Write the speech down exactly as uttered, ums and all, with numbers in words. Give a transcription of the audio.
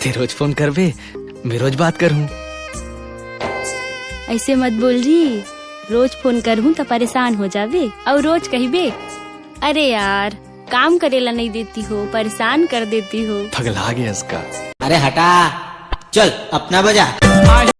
ते रोज फोन करबे, मैं रोज बात करहूँ। ऐसे मत बोल री, रोज फोन करहूँ त परेशान हो जाबे, अउ रोज कहिबे, "अरे यार, काम करे ला नहीं देती हो, परेशान कर देती हो।" पगला गया इसका। अरे हटा, चल अपना बजा।